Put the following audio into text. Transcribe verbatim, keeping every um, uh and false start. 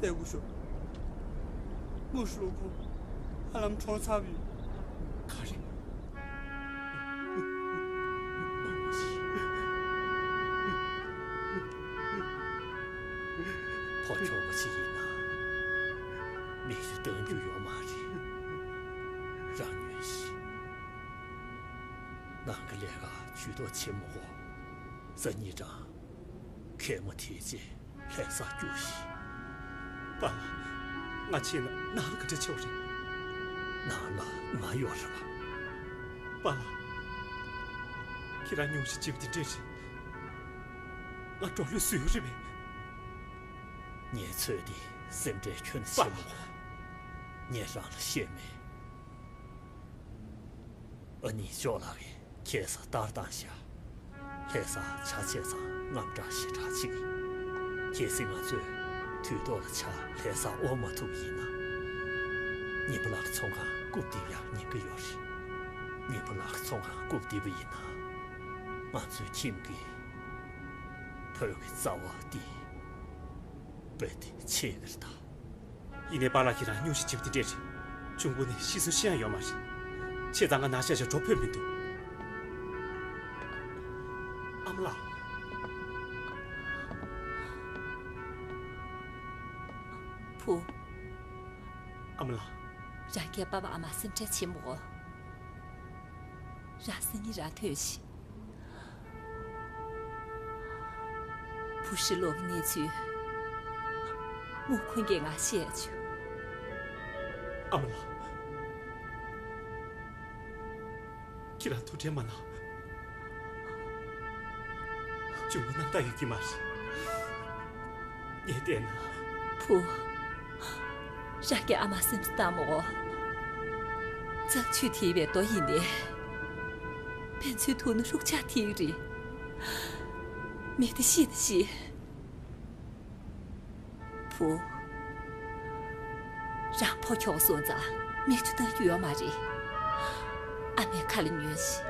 བཙལ་དགོས་ཤོག་མུ་ཧྲི་ལོ་ཁོང་ཧ་ལམ་གྲོངས་ཚར་བ་ཡིན། ག་རེ། ཕོ་ཁྱོ་ག་ཅིག་ཡིན་ན་མིག་ཆུ་གཏོང་རྒྱུ་ཡོད་མ་རེད། རང་ཉོན་ཞིག་ནང་གི་ལས་ཀ་ཇུས་གཏོགས་བྱེད་མི་དགོས། སང་ཉིན་ཀྲང་གད་མོ་དེད་རྗེས་ལྷ་སར་རྒྱུགས་ཤིག་པཱ་ལགས། ང་ཕྱིན་ན་ནང་ལ་ག་འདྲ་བྱེད་པ་རེད། ནང་ལ་ང་ཡོད་རེད་པ། པཱ་ལགས། ཁྱེད་རང་སྙུང་གཞི་བྱེད་པ་དེ་འདྲས་རེད། ང་འགྲོ་ལུགས་བཟོས་ཡོད་རེད་པས། ངས་ཚོད་དེ་སེམས་ཁྲལ་ཁྱོན་ནས་བྱེད་མི་དགོས། ངས་རང་ལ་བཤད་མེད། ཨ་ནི་ཅོག་ལགས་ཀྱིས་ཁྱེད་ས་ལྟར་བཏང་ཤག་ལྷ་ས་ཆ་བྱས་ཙང་དངངས་སྐྲག་ཞེ་དྲག་ཅིག་གལ་སྲིད་ང་ཚོས་དུས་ཐོག་ལ་ཆ་ལྷ་ས་དབོར་མ་ཐུབ་ཡིན་ན། ཉི་མ་ལགས་ཚོང་ཁང་རྐུབ་རྡིབ་ཡག་ཉེན་ཁ་ཡོད་རེད། ཉི་མ་ལགས་ཚོང་ཁང་རྐུབ་རྡིབ་པ་ཡིན་ན། ང་ཚོའི་ཁྱིམ་གྱི་བོད་ཀྱི་རྩ་བ་འདི་རྦད་དེ་ཆད་ཀྱི་རེད་ད། ཡིན་ནའི་པཱ་ལགས་ཁྱེད་རང་སྙུང་གཞི་བྱེད་པ་འདི་འདྲས་རེད། གཅུང་པོ་ནས་ཤི་སོང་ཤི་ཡག་ཡོད་མ་རེད། བྱས་ཙང་ང་ནང་ཤག་ཤག་འགྲོ་ཕོད་མི་འདུག་ཨ་མ་ལགས། བུ། ཨ་མ་ལགས། རང་གིས་པཱ་པཱ་ཨ་མ་སེམས་ཁྲལ་བྱེད་མི་དགོས། རང་སང་ཉིན་རང་ཐོན་ཞིག་བུ་ཧྲི་ལོ་གི་གནས་ཚུལ་མུ་ཁུན་གྱིས་ང་བཤད་བྱུང་། ཨ་མ་ལགས། ཁྱེད་རང་ཐུགས་ཁྲལ་མ་གནང་། གཅུང་མོ་རྣམ་དག་ཡོད་ཀྱི་མ་རེད། ངས་བལྟས་ན། བུ། རང་གི་ཨ་མ་སེམས་སུ་བཏང་མོ། གཙང་ཆུ་ཐིགས་པའི་རྡོ་ཡིན་ཏེ། ཕན་ཚུན་ཐུག་ན་ཧྲུག་ཆག་ཐིགས་རེད། མི་དེ་ཤི་དེ་ཤི། བུ། རང་ཕོ་ཁྱོག་སོང་ཙང་མིག་ཆུ་ལྟ་རྒྱུ་ཡོད་མ་རེད། ཨ་མའི་ཁ་ལ་ཉོན་ཞིག